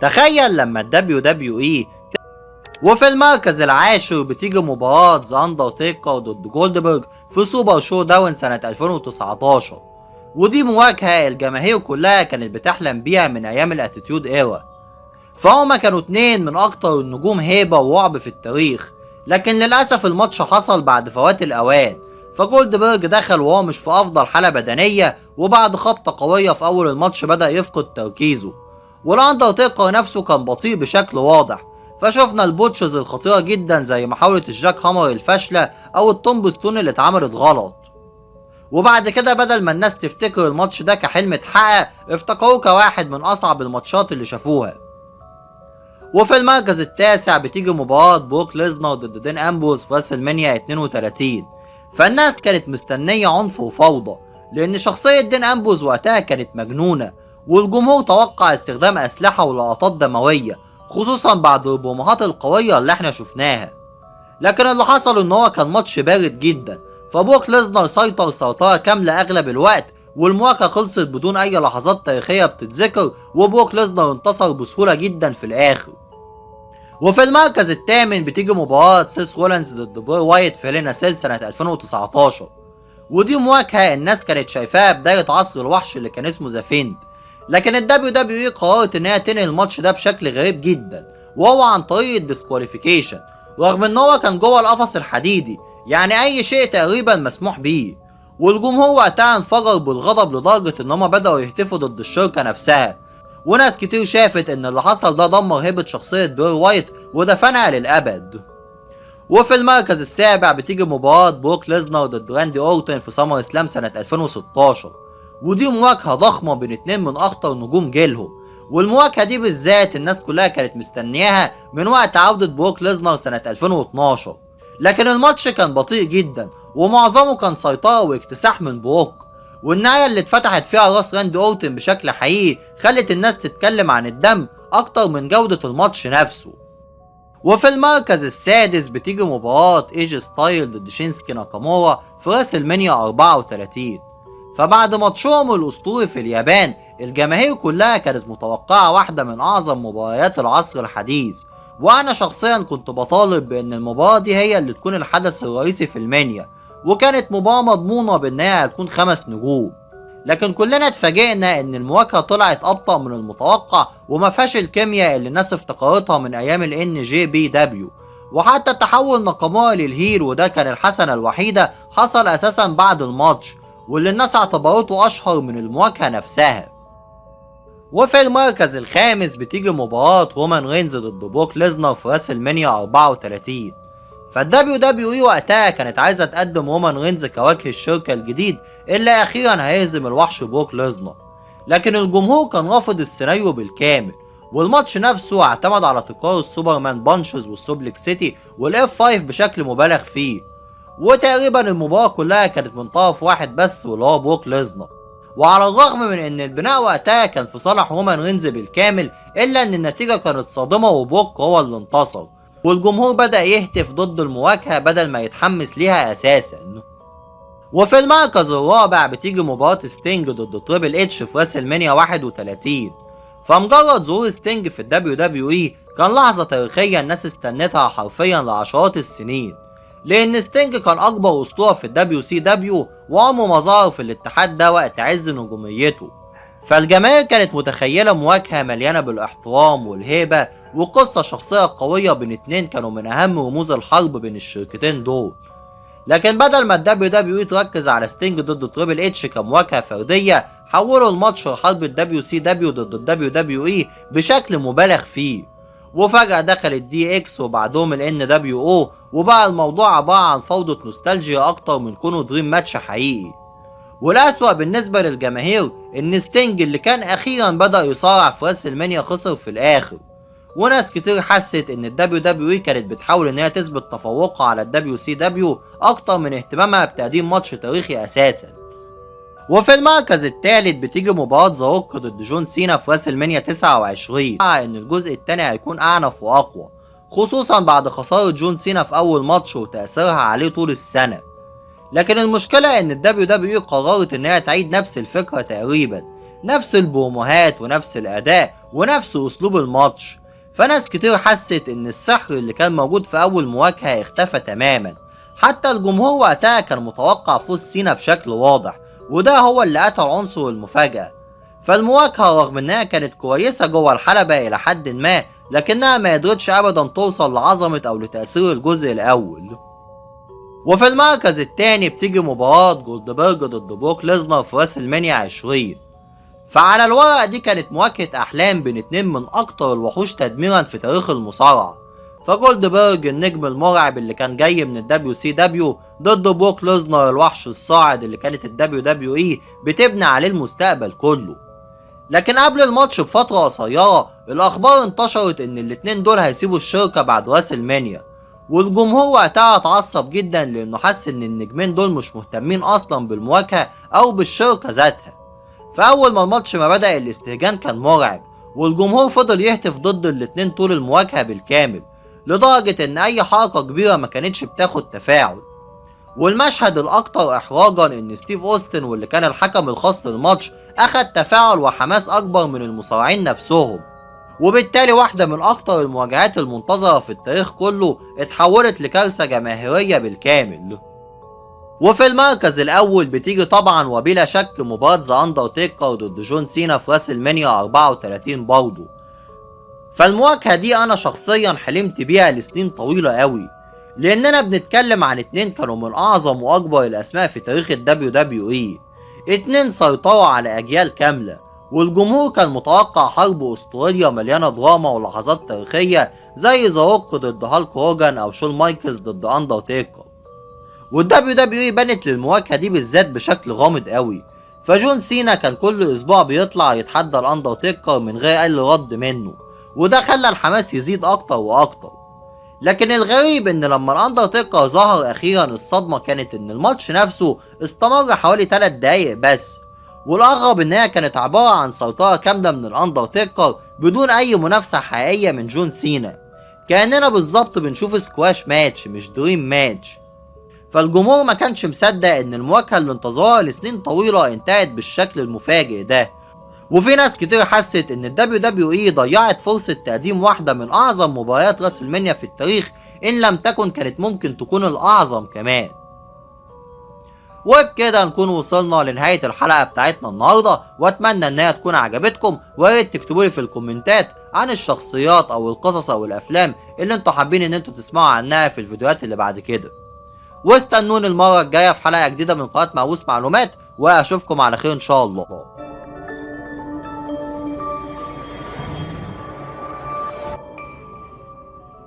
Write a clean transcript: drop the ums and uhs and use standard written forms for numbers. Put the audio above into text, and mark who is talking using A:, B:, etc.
A: تخيل لما ال WWE. وفي المركز العاشر بتيجي مباراة ذا اندرتيكر ضد جولدبرج في Super ShowDown سنة 2019، ودي مواجهة الجماهير كلها كانت بتحلم بيها من ايام ال Attitude Era. فهما كانوا اتنين من اكتر النجوم هيبة ورعب في التاريخ، لكن للأسف الماتش حصل بعد فوات الأوان. فجولدبرج دخل وهو مش في أفضل حالة بدنية، وبعد خبطة قوية في أول الماتش بدأ يفقد تركيزه، والأندرتيكر نفسه كان بطيء بشكل واضح. فشفنا ال botches الخطيرة جدا زي محاولة ال jackhammer الفاشلة أو ال tombstone اللي اتعملت غلط. وبعد كده بدل ما الناس تفتكر الماتش ده كحلم اتحقق، افتكروه كواحد من أصعب الماتشات اللي شافوها. وفي المركز التاسع بتيجي مباراة بروك ليزنر ضد دين امبروز في WrestleMania 32. فالناس كانت مستنية عنف وفوضى، لأن شخصية دين امبروز وقتها كانت مجنونة، والجمهور توقع استخدام أسلحة ولقطات دموية، خصوصا بعد البروموهات القوية اللي احنا شفناها. لكن اللي حصل ان هو كان ماتش بارد جدا، فبروك ليزنر سيطر سيطرة كاملة أغلب الوقت، والمواجهة خلصت بدون أي لحظات تاريخية بتتذكر، وبروك ليزنر انتصر بسهولة جدا في الآخر. وفي المركز الثامن بتيجي مباراة سيس رولينز ضد براي وايت في Hell in a Cell سنة 2019، ودي مواجهة الناس كانت شايفاها بداية عصر الوحش اللي كان اسمه The Fiend. لكن ال WWE قررت انها تنهي الماتش ده بشكل غريب جدا، وهو عن طريق ال disqualification، رغم ان هو كان جوه القفص الحديدي، يعني اي شيء تقريبا مسموح بيه. والجمهور وقتها انفجر بالغضب لدرجة ان هما بدأوا يهتفوا ضد الشركة نفسها، وناس كتير شافت ان اللي حصل ده دمر هيبة شخصية براي وايت ودفنها للأبد. وفي المركز السابع بتيجي مباراة بروك ليزنر ضد راندي اورتن في SummerSlam سنة 2016، ودي مواجهة ضخمة بين اتنين من أخطر نجوم جيلهم. والمواجهة دي بالذات الناس كلها كانت مستنياها من وقت عودة بروك ليزنر سنة 2012. لكن الماتش كان بطيء جدا، ومعظمه كان سيطرة واكتساح من بروك، والنهاية اللي اتفتحت فيها راس راندي اورتن بشكل حقيقي خلت الناس تتكلم عن الدم اكتر من جودة الماتش نفسه. وفي المركز السادس بتيجي مباراة ايجي ستايل ضد شينسكي ناكامورا في WrestleMania 34. فبعد ماتشهم الاسطوري في اليابان، الجماهير كلها كانت متوقعة واحدة من اعظم مباريات العصر الحديث، وانا شخصيا كنت بطالب بان المباراة دي هي اللي تكون الحدث الرئيسي في ال Mania، وكانت مباراة مضمونة بان هي هتكون 5 نجوم. لكن كلنا اتفاجئنا ان المواجهة طلعت ابطأ من المتوقع، وما فيهاش الكيمياء اللي الناس افتكرتها من ايام ال NJPW. وحتى تحول ناكامورا لل heel، وده كان الحسنة الوحيدة، حصل اساسا بعد الماتش، واللي الناس اعتبرته اشهر من المواجهة نفسها. وفي المركز الخامس بتيجي مباراة رومان رينز ضد بروك ليزنر في WrestleMania 34. فال WWE وقتها كانت عايزة تقدم رومان رينز كوجه الشركة الجديد اللي اخيرا هيهزم الوحش بروك ليزنر، لكن الجمهور كان رافض السيناريو بالكامل. والماتش نفسه اعتمد على تكرار ال Superman punches وال Suplex City وال F5 بشكل مبالغ فيه، وتقريبا المباراة كلها كانت من طرف واحد بس، واللي هو بروك ليزنر. وعلى الرغم من ان البناء وقتها كان في صالح رومان رينز بالكامل، الا ان النتيجة كانت صادمة وبروك هو اللي انتصر، والجمهور بدأ يهتف ضد المواجهة بدل ما يتحمس ليها اساسا. وفي المركز الرابع بتيجي مباراة ستينج ضد تريبل اتش في WrestleMania 31. فمجرد ظهور ستينج في ال WWE كان لحظة تاريخية الناس استنتها حرفيا لعشرات السنين، لان ستينج كان اكبر اسطورة في ال WCW، وعمره ما ظهر في الاتحاد ده وقت عز نجوميته. فالجماهير كانت متخيلة مواجهة مليانة بالاحترام والهيبة وقصة شخصية قوية بين اتنين كانوا من أهم رموز الحرب بين الشركتين دول. لكن بدل ما ال WWE تركز على ستينج ضد تريبل اتش كمواجهة فردية، حولوا الماتش لحرب ال WCW ضد ال WWE بشكل مبالغ فيه، وفجأة دخل ال DX وبعدهم ال NWO، وبقى الموضوع عبارة عن فوضى نوستالجيا اكتر من كونه dream match حقيقي. والأسوأ بالنسبة للجماهير ان ستينج اللي كان اخيرا بدأ يصارع في WrestleMania خسر في الاخر، وناس كتير حست ان ال WWE كانت بتحاول ان هي تثبت تفوقها على ال WCW اكتر من اهتمامها بتقديم ماتش تاريخي اساسا. وفي المركز الثالث بتيجي مباراة ذا روك ضد جون سينا في WrestleMania 29، ان الجزء الثاني هيكون اعنف واقوى، خصوصا بعد خسارة جون سينا في اول ماتش وتأثيرها عليه طول السنة. لكن المشكلة ان ال WWE قررت انها تعيد نفس الفكرة تقريبا، نفس البروموهات ونفس الأداء ونفس أسلوب الماتش. فناس كتير حست إن السحر اللي كان موجود في أول مواجهة اختفى تماما. حتى الجمهور وقتها كان متوقع فوز سينا بشكل واضح، وده هو اللي قتل عنصر المفاجأة. فالمواجهة رغم انها كانت كويسة جوه الحلبة الى حد ما، لكنها ما قدرتش ابدا توصل لعظمة او لتأثير الجزء الاول. وفي المركز الثاني بتيجي مباراة جولدبرج ضد بروك ليزنر في WrestleMania 20. فعلى الورق دي كانت مواجهة احلام بين اتنين من اكتر الوحوش تدميرا في تاريخ المصارعة. فجولدبرج النجم المرعب اللي كان جاي من ال WCW ضد بروك ليزنر الوحش الصاعد اللي كانت ال WWE بتبني عليه المستقبل كله. لكن قبل الماتش بفترة قصيرة الأخبار انتشرت إن الاتنين دول هيسيبوا الشركة بعد WrestleMania، والجمهور وقتها اتعصب جدا لأنه حس إن النجمين دول مش مهتمين أصلا بالمواجهة أو بالشركة ذاتها. فأول ما الماتش ما بدأ الاستهجان كان مرعب، والجمهور فضل يهتف ضد الاتنين طول المواجهة بالكامل، لدرجة إن أي حركة كبيرة ما كانتش بتاخد تفاعل. والمشهد الأكثر إحراجا إن ستيف أوستن واللي كان الحكم الخاص للماتش أخد تفاعل وحماس أكبر من المصارعين نفسهم، وبالتالي واحدة من أكتر المواجهات المنتظرة في التاريخ كله اتحولت لكارثة جماهيرية بالكامل. وفي المركز الأول بتيجي طبعا وبلا شك مباراة ذا أندرتيكر ضد جون سينا في WrestleMania 34 برضه. فالمواجهة دي أنا شخصيا حلمت بيها لسنين طويلة قوي، لأننا بنتكلم عن اتنين كانوا من أعظم وأكبر الأسماء في تاريخ ال WWE، اتنين سيطروا على أجيال كاملة، والجمهور كان متوقع حرب أسطورية مليانة دراما ولحظات تاريخية زي ذا روك ضد هالك هوجان أو شون مايكلز ضد أندرتيكر. وال WWE بنت للمواجهة دي بالذات بشكل غامض قوي، فجون سينا كان كل أسبوع بيطلع يتحدى الأندرتيكر من غير أي رد منه، وده خلى الحماس يزيد أكتر وأكتر. لكن الغريب ان لما الاندرتيكر ظهر اخيرا الصدمة كانت ان الماتش نفسه استمر حوالي 3 دقايق بس، والاغرب انها كانت عبارة عن سيطرة كاملة من الاندرتيكر بدون اي منافسة حقيقية من جون سينا، كأننا بالظبط بنشوف squash match مش dream match. فالجمهور ما كانش مصدق ان المواجهة اللي انتظروها لسنين طويلة انتهت بالشكل المفاجئ ده، وفي ناس كتير حست ان ال WWE ضيعت فرصة تقديم واحدة من اعظم مباريات WrestleMania في التاريخ، ان لم تكن كانت ممكن تكون الاعظم كمان. وبكده نكون وصلنا لنهاية الحلقة بتاعتنا النهاردة، واتمنى انها تكون عجبتكم، وياريت تكتبولي في الكومنتات عن الشخصيات او القصص او الافلام اللي انتوا حابين ان انتوا تسمعوا عنها في الفيديوهات اللي بعد كده. واستنوني المرة الجاية في حلقة جديدة من قناة مهووس معلومات، واشوفكم على خير ان شاء الله.